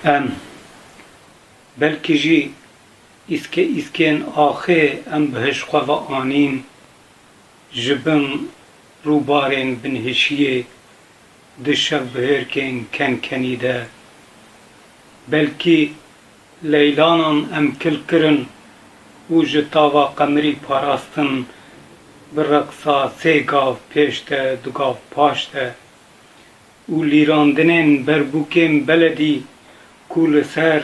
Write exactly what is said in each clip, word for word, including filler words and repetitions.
Em, belkî jî îske-, îskên axê em bi hişt xwe ve anîn, ji bin rûbarên binhişiyê di şevbihêrkên kenkenî de. Belkî leylanan em kil kirin û ji tava qemirî parastin bi reqsa sê gav pêş de, du gav paş de û lîrandinên berbûkên beledî ku li ser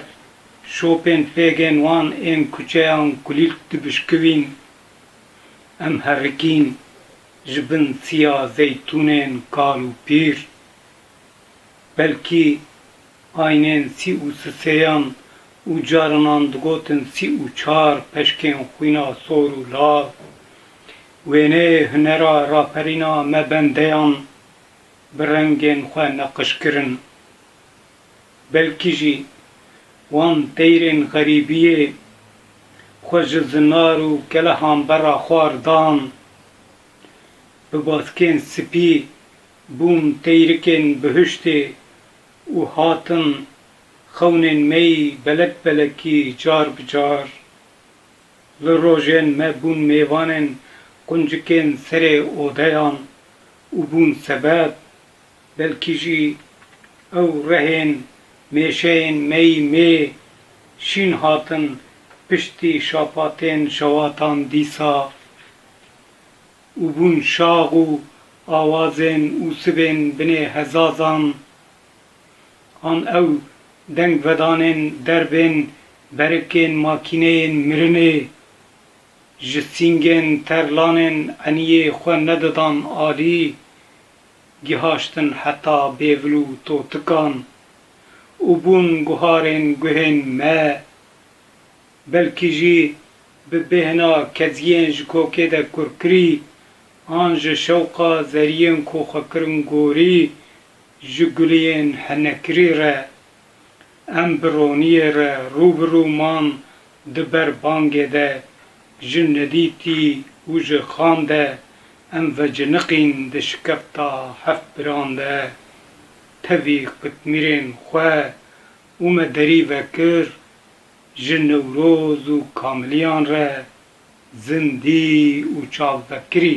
şopên pêgên wan ên kuçeyan kulîlk dibişkivîn, em herikîn ji bin siya zeytûnên kal û pîr. Belkî aynên sî û sisêyan û carinan digotin sî û çar peşkên xwîna sor û lav, wêneyê hunera raperîna me bendeyan bi rengên xwe neqişkirin. Belkî jî wan teyrên xerîbiyê xwe ji zinar û kelehan berra xwar dan, bi baskên spî bûn teyrikên bihuştê û hatin xewnên me yî belek belekî car bi car. Li rojên me bûn mêvanên quncikên serê odeyan û bûn sebeb, belkî jî ew rehên mêşeyên me yî mê şîn hatin piştî şapatên şewatan dîsa û bûn şax û awazên û sibên binê hezazan, an ew dengvedanên derbên berikên makîneyên mirinê, ji sîngên terlanên eniyê xwe nedidan alî, gihaştin heta bêvil û totikan û bûn guharên guhên me. Belkî jî bi bêhna keziyên ji kokê de kurkirî an ji şewqa zeriyên ku xwe kirin gorî ji guliyên henekirî re, em bi roniyê re rû bi rû man di ber bangê de ji nedîtî û ji xan de em veciniqîn di şikefta heft biran de tevî qitmîrên xwe û me derî vekir ji Newroz û Kamiliyan re zindî û çavvekirî.